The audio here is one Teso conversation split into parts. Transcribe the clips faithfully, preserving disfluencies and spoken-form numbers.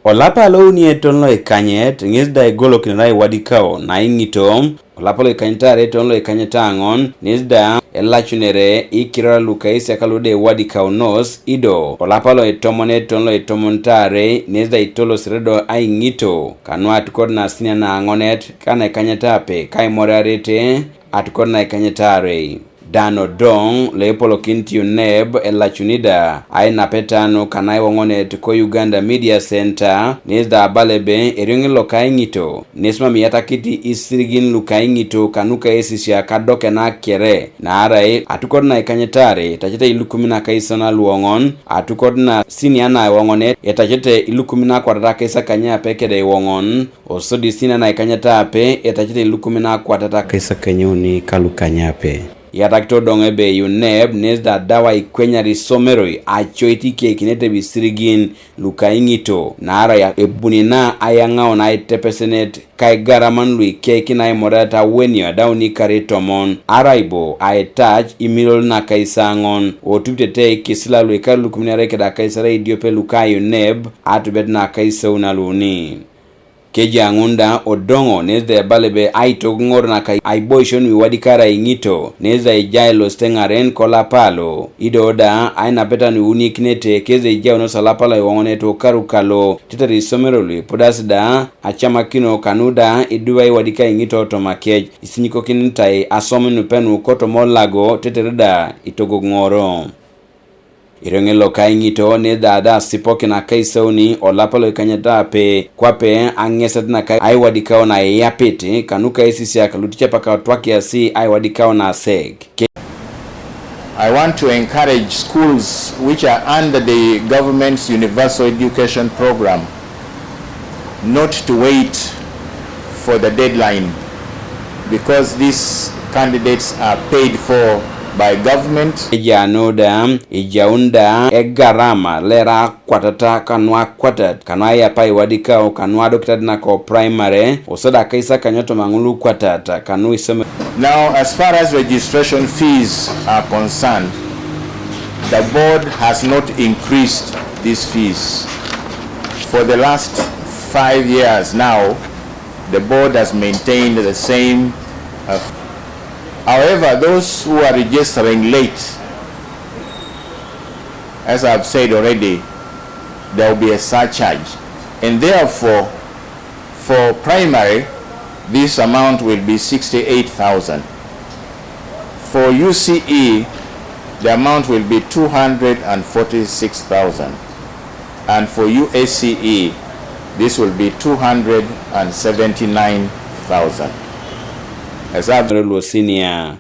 Olapa louni eton loikanyet ŋes da egolokinere aiwadikao naiŋito. Olapa loikanyet aare eton loikanyet aŋon nes da elacunere ikiror lukaisiak luda ewadikaunos ido. Olapa loitomon eton loitomon taarei nes da itolosere do aiŋito kanu atukot na sinia naaŋonet kanaikanyet ape kaimoriarete atukot naikanyet aarei. Dan Odong loepolokinit UNEB elacuni da ainapeta nu kanaiwoŋonet ko Uganda Media Center nes da abala ebe erioŋ lokaiŋito nes mam iyatakit isirigin lukaiŋito kanuka esisia kadoke nakere naarai atukot naikanyet aarei etacete ilukumin akaisona luoŋon atukot na sinia naiwoŋonet etacete ilukumin akwatat akaisakanyape kede iwoŋon. Osodi sina naikanyet ape etacete ilukumin akwatat akaisakanyauni kalukanyape. Iyatakit Odong ebe UNEB nes da adau aikwenyar isomeroi acoit ikeikinete bisirigin lukaiŋito naarai ebuni na ayaŋaun aitepesenet kaigaraman luikeikina aimoriata awenio adauni kare tomon arai bo aitac imiliol nakaisaŋon otupitete ikisila luikar ilukumin aare keda akaisare idiope luka UNEB atubet nakaisauni aluuni. Kejaa ŋun da Odongo nes da ebala ebe aitogoŋor naka aiboisio nuiwadikar aiŋito nes da ejai losteŋaren kolapa lo ido da ainapeta nuiunikinete kes da ejaunos olapa loiwoŋonet okaru kalo tetere isomero luipudas da acamakino kanu da idua iwadik aiŋito tomakec isinyikokinitai asom nupe nu kotoma olago tetere da itogogoŋoro. Iroŋe loka iŋito ne dada asipokin akaisauni olapa loikanyet ape kwape aŋeset naka aiwadikao naiyapit kanuka esisiak luticapaka otwakiasi aiwadikao nasek. Ke- I want to encourage schools which are under the government's universal education program not to wait for the deadline because these candidates are paid for by government. Ejano da, ejaun da egarama lera kwatata kanua kwatat kanua yapa iwadikao kanua dokitat nako primary osada kaisa kanyoto maŋulu kwatat kanu isome. Now, as far as registration fees are concerned, the board has not increased these fees. For the last five years now, the board has maintained the same. Uh, however, those who are registering late, as I've said already, there will be a surcharge. And therefore, for primary, this amount will be sixty-eight thousand. For U C E, the amount will be two hundred and forty-six thousand. And for U A C E, this will be two hundred and seventy-nine thousand. As I've luo senior.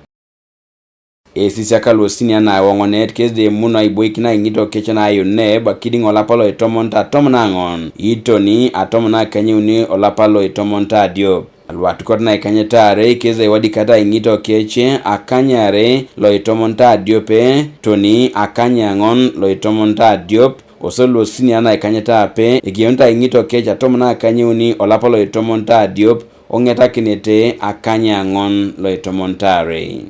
Esisiak luo senior na ewoŋonet kes de emuno aiboikin aiŋito kec na ayune bakidiŋ olapa loitomon ta tomon aŋon, itoni atomon akanyeuni olapa loitomon ta diop. Aluatukot na ikanyetare kes de iwadikata aiŋito kec akanyare loitomon ta diope, toni akanyaŋon loitomon ta diop, osoluo senior na ikanyet ape egeunit aiŋito kec atomon akanyeuni olapa loitomon ta diop, oŋetakinete akanyaŋon loitomon ta arei.